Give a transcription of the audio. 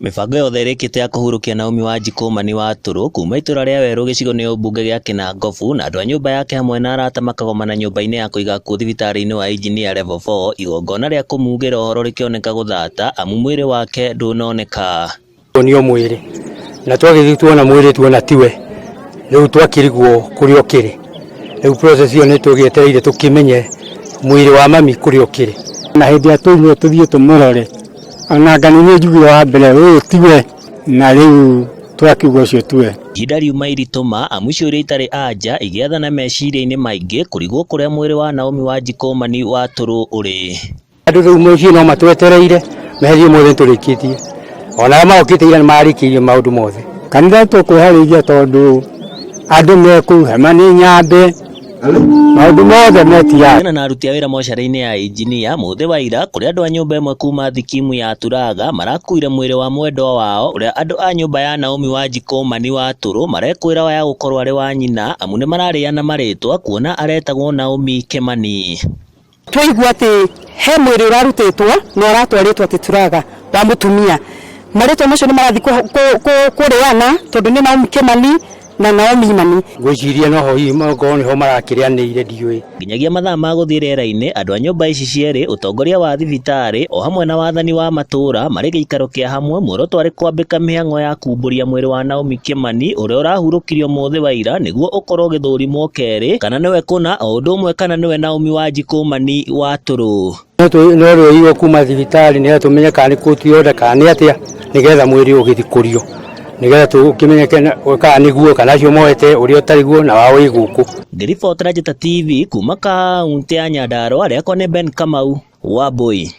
Mĩbango yothe ĩrĩkĩte ya kũhurũkia Naomi Wanjikũ Mani wa Tũrũ kuma itũra rĩa Werũ gĩcigo-inĩ ũmbunge gĩa Kĩnangobu na andũ a nyũmba yake hamwe na arata makagomana nyũmba-inĩ ya kũiga akuũ thibitarĩ-inĩ wa Engineer Level 4 igongona rĩa kũmugĩra ũhoro rĩkĩoneka gũthata amu mwĩrĩ wake ndũnoneka. Tuonio mwĩrĩ na twagĩthiĩ tuona mwĩrĩ tuona tiwe rĩu twakĩrigwo kũrĩa ũkĩrĩ rĩu process ĩyo nĩ tũgĩetereire tũkĩmenye mwĩrĩ wa mami kũrĩa ũkĩrĩ. Na hĩndĩ ĩrĩa twaumire tũthiĩ tũmũrore ona ngani nĩ njugire wa mbere ũyũ tiwe na rĩu twakiuga ũcio tiwe. Ihinda riuma iritũ ma amu ciũria itarĩ anja igĩathana meciria-inĩ maingĩ kũrigwo kũrĩa mwĩrĩ wa Naomi Wanjikũ Mani wa Tũrũ ũrĩ. Andũ rĩu mũciĩ no matwetereire meherie mothe nĩtũrĩkĩtie ona arĩa marokĩte ira nĩmarĩkĩirie maũndũ mothe. Kanitha tũkwĩharĩria tondũ andũ me kũu hema nĩ nyambe maũndũ mothe metia. Kũringana na aruti a wĩra mocarĩ-inĩ ya Injinia mũthĩ wa ira kũrĩa andũ a nyũmba ĩmwe kuma thikimu ya Turaga marakuire mwĩrĩ wa mwendwa wao ũrĩa andũ a nyũmba ya Naomi Wanjikũ Mani wa Tũrũ marekwĩra waya gũkorwo arĩ wa nyina amu nĩmararĩana marĩtwa kuona aretagwo Naomi Kĩmani. Twaigua atĩ he mwĩrĩ ũrarutĩtwo na ũratwarĩtwo atĩ Turaga wa mũtumia. Marĩtwa macio nĩ marathiĩ kũrĩana tondũ nĩ Naomi Kĩmani na Naomi Imani. Ngwĩciria noho hihi okorwo nĩho marakĩrĩanĩire ndiũĩ. Nginyagia mathaa ma gũthiĩ rĩera-inĩ, andũ a nyũmba ici cierĩ, ũtongoria wa thibitarĩ o hamwe na wathani wa matũũra marĩ gĩikaro kĩa hamwe muoroto arĩ kwambĩka mĩhang'o ya kumbũria mwĩrĩ wa Naomi Kĩmani ũrĩa ũrahurũkirio mũthĩ wa ira nĩguo ũkorwo ũgĩthũrimwo kerĩ kana nĩwe kũna o ũndũ ũmwe kana nĩwe Naomi Wanjikũ Mani wa Tũrũ. No rwĩirwo kuma thibitarĩ nĩgetha tũmenye kana nĩ kũtironda kana nĩ atĩa nĩgetha mwĩrĩ ũgĩthikũrio nĩgetha tũkĩmenyeke kana nĩguo kana acio moete ũrĩa ũtarĩ guo na wao wĩ gũkũ. Ngĩribotera Njata TV kuma kaũntĩ ya Nyandarua, rĩakwa nĩ Ben Kamau wa Mbui.